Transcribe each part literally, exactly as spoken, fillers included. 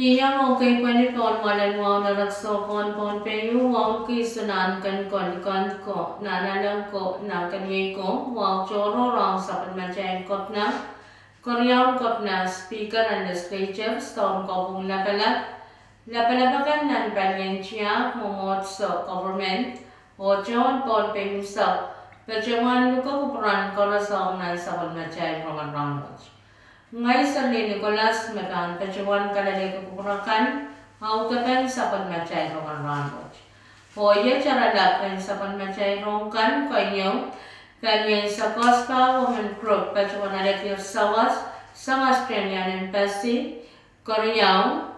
Iang okei pwehn pwon mwoalen wahu nan rehn sohp en Pohnpei, wahu kis nan ken kolikond ko, nan aleng ko, nan keniei ko, wahu tohrohr ong sapwellimatail kepina, keriaun kepina, speaker en legislature, soun kopwung lapalap, lapalap akan nan palien tiahk, mwomwohdiso, government, oh tohn Pohnpei unsek, patohwan luke kupwuren koaros ong nan sapwellimatail rongen rahnwet. Ngehi Serlin Nicholas me pahn patohwan kalelehki kupwur akan, audepen sapwellimatail rongen rahnwet. Oh iet oaralap en sapwellimatail rohng kan, keieu, palien Sakospa Women Group patohwan alehdier sawas sang Australian Embassy, keriau,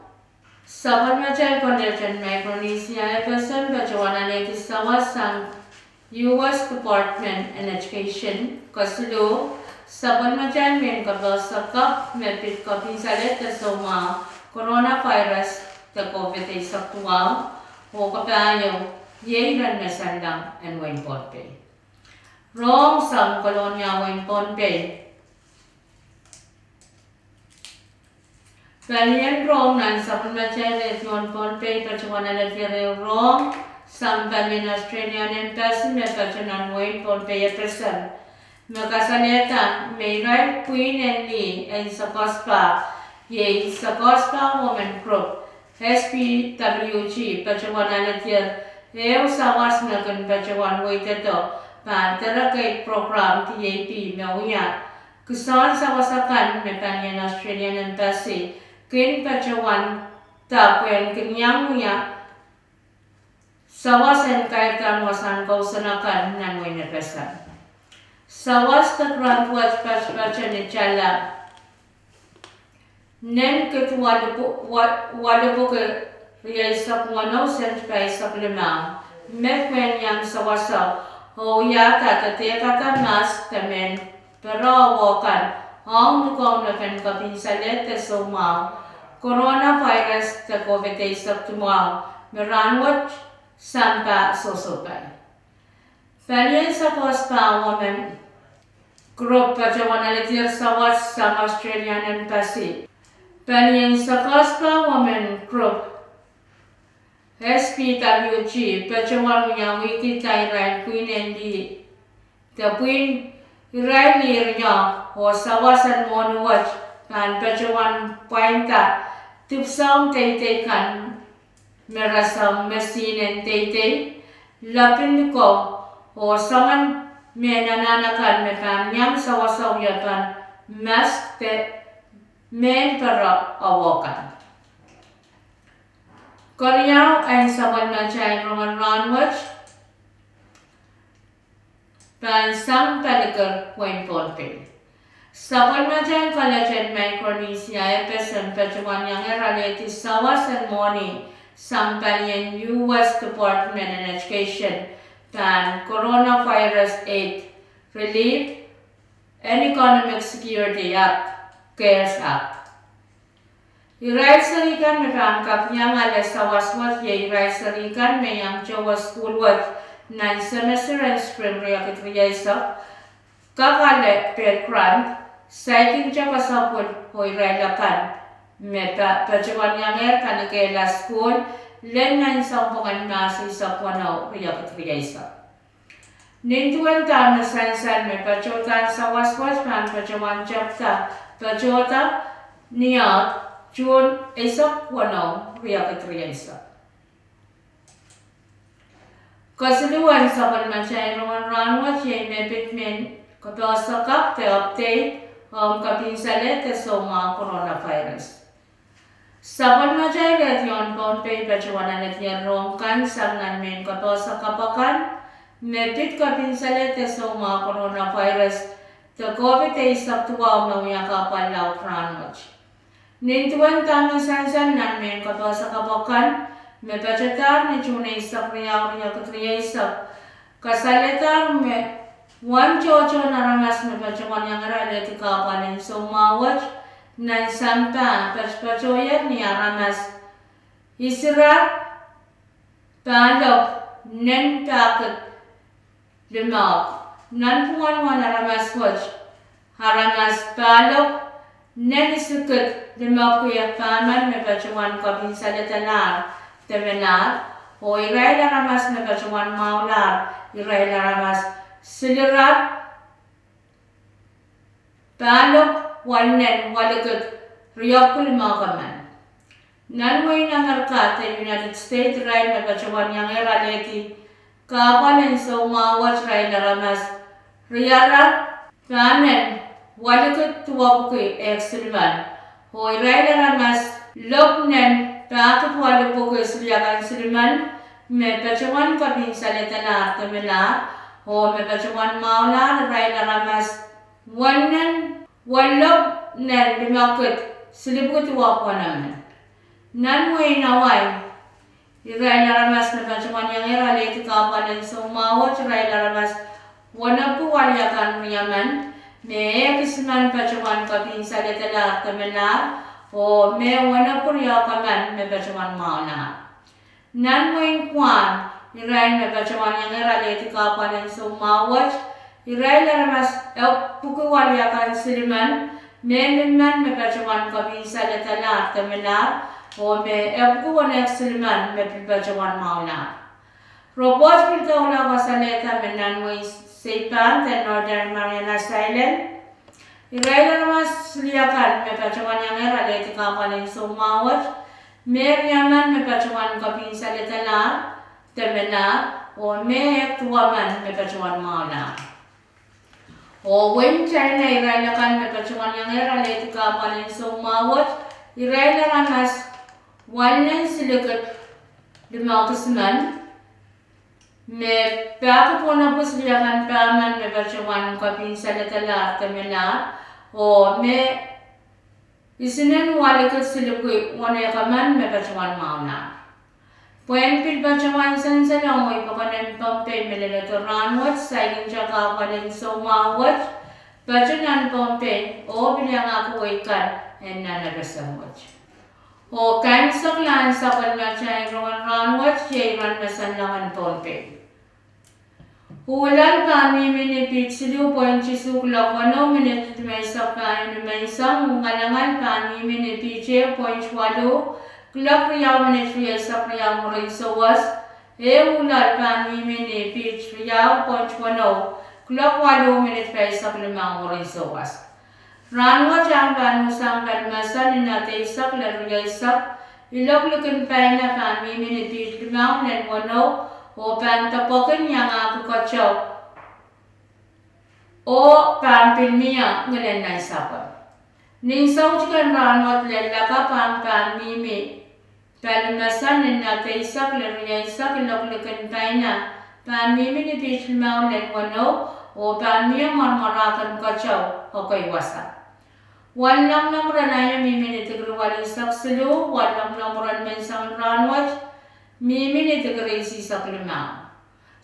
sapwellimatail College en Micronesia FSM patohwan alehdi sawas sang US Department en Education, kesiluh, sapwellimatail mehn kapehse kapw me pid kepinsalehde soumwahu coronavirus de COVID eisek duwau, oh kapahieu, iei iren me sanleng en wehin Pohnpei. Rohng sang Kolonia, wehin Pohnpei. Palien rohng nan sapwellimatail rehdion Pohnpei patohwan alehdier ehu rohng sang palien Australian Embassy me patohwan nan wehin Pohnpei FSM, me kasalehda me irail pwihn en lih en Sakospa, iei Sakospa Women Group, SPWG, patohwan alehdier ehu sawas me kin patohwan weidedo pahn Delegate Program, DAP, me wia kisehn sawas akan me palien Australian Embassy kin patohwanda pwehn kin iang wia sawas en kairda wasahn kousoan akan nan wehin FSM. Sawas de grant wet patpato ni tala nen kid waluh pw-, wa-, waluh pwuki rieisek weneu sent pahisek limau, me pwehn iang sawaso oh wiahda de dehdehda mask de mehn pere oh kan ong ni kaunopen kepinsalehde soumwahu coronavirus de COVID eisek duwau, me rahnwet sampah sohsohpai. Palien Sakospa Women Group patohwan alehdier sawas sang Australian Embassy. Palien Sakospa Women Group, SPWG, patohwan wiawihkihda irail pwihn en lih de pwihn irail lih riehk oh sawas en mwohni wet pahn patohwan pwainda dipwisoun deidei kan me rasehng mehn sihnen deidei, lepin likou, oh soangen mehn anahn akan me pahn iang sawaso wiepen mask de mehn pere oh kan. Keriau en sapwellimatail rongen rahnwet pahn sang palikir wehin Pohnpei. Sapwellimatail College en Micronesia FSM patohwan iangehr alehdi sawas en mwohni sang palien US Department en Education pahn Coronavirus Aid Relief and Economic Security Act, CARES Act. Irail serihkan me pahn kak iang ale sawas wet iei irail serihkan me iang towe sukuhl wet nan semester en spring riekid rieisek, kak ale Pell Grant, saikinte kesempwal oh irail akan me pa-, patohwan iangehr kanekehla sukuhl lel nan sounpwongen Mahs eisek weneu riekid rieisek. Nin duwen dahme sansal me patohdan sawas wet pahn patohwan tepda, patohda ni ah June eisek weneu riekid rieisek. Kesiluhwen sapwellimatail rongen rahnwet iei me pid mehn kapehse kapw de update ong kepinsalehde soumwahu coronavirus. Sapwellimatail rehdion Pohnpei patohwan alehdier rohng kan sang nan mehn kapehse kapw akan me pid kepinsalehde soumwahu coronavirus de COVID eisek duwau me wia kahpwal laud rahnwet. Nin duwen dahme sansal nan mehn kapehse kapw akan me patohdahr ni Suhn eisek riau, riekid rieisek, kasalehdahr me uwen tohtohn aramas me patohwan iangehr alehdi kahpwal en soumwahu wet nan sampah patopatohier ni aramas isirar pahlop nen pahkid limehk. Nanpwungen uwen aramas wet, aramas pahlop nen isikid limehk wiepe emen me patohwan kopin saledalahr de melahr, oh irail aramas me patohwan mwahulahr irail aramas silirar pahlop wal nen walikid riepwiki limehk emen. Nan wehin Amerika de United States, irail me patohwan iangehr alehdi kahpwal en soumwahu wet irail aramas riarar pahmen walikid duwepwiki ehk silimen, oh irail aramas lop nen pahkid waluhpwiki siliakan silimen me patohwan kopin saledalahr de melahr, oh me patohwan mwahulahr irail aramas wennen welop nen limehkid silipwiki duwepwiki emen. Nan wehin Hawaii, irail aramas me patohwan iangehr alehdi kahpwal en soumwahu wet irail aramas wenepwiki weliakan riemen, me ehk isimen patohwan kopin saledalahr de melahr, oh me wenepwiki riehk emen me patohwan mwahulahr. Nan wehin Guam, irail me patohwan iangehr alehdi kahpwal en soumwahu wet irail aramas epwiki weliakan silimen, me limen me patohwan kopin saledalahr de melahr, oh me epwiki wenehk silimen me pil patohwan mwahulahr. Ripoht pil doula kasalehda me nan wehin Saipan de Northern Mariana Islands, irail aramas siliakan me patohwan iangehr alehdi kahpwal en soumwahu wet, me riemen me patohwan kopin saledalahr de melahr, oh me ehk duwemen me patohwan mwahulahr. Oh wehin China, irail akan me patohwan iangehr alehdi kahpwal en soumwahu wet irail aramas wennen silikid limehk isimen, me pahkid wenepwiki siliakan pahmen me patohwan kopin saledalahr de melahr, oh me isinen walikid silipwiki wenehk emen me patohwan mwahulahr. Pwehn pil patohwan sansalong wehi pokon en Pohnpei me leledo rahnwet, saikinte kahpwal en soumwahu wet patohwan nan Pohnpei, oh pil iangahki wehi kan en nan FSM wet. Oh kaimwiseklahn sapwellimatail rongen rahnwet iei iren mesen lawen Pohnpei. Uhloal pahn mihmi ni piht siluh point isuh kuloak weneu minit limeisek pahieu nimenseng, oh ngalangal pahn mihmi ni piht ehu point waluh kuloak riau minit rieisek riau mwurin souwas, eh uhloal pahn mihmi ni piht riau point weneu kuloak waluh minit pahisek limau mwurin souwas. Rahnwet ahng pahn usang pali mesen ni knot eisek lel rieisek, iloak likin paina pahn mihmi ni piht limau lel weneu, oh pahn depwekin iangahki keteu, oh pahn pil mie ngilen nan sapwe. Nin soutik en rahnwet lel lakapw ahng pahn mihmi pali mesen ni knot eisek lel rieisek, iloak likin paina pahn mihmi ni piht limau lel weneu, oh pahn mie mwarmwarahkin keteu, oh ekei wasa. Wen lomwlomw ren aio mihmi ni dikri waluh eisek siluh, wen lomwlomw ren menseng en rahnwet mihmi ni dikri isisek limau.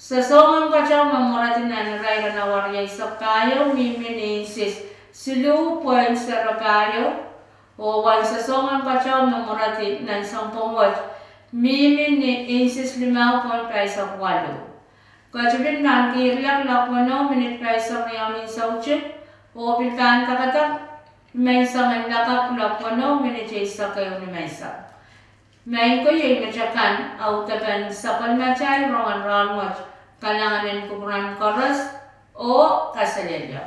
Sesongen keteu me mweredi nan irair en awa rieisek pahieu mihmi ni inches siluh point zero pahieu, oh wen sesongen keteu me mweredi nan sounpwong wet mihmi ni inches limau point pahisek waluh. Ketipin pahn kihriak kuloak weneu minit pahisek riau nin soutik, oh pil pahn dakada menseng en lakapw kuloak weneu minit eisek ehu nimenseng. Maing ko, iei metakan audepen sapwellimatail rongen rahnwet. Kalahngan en kupwuramwail koaros oh kaselehlie.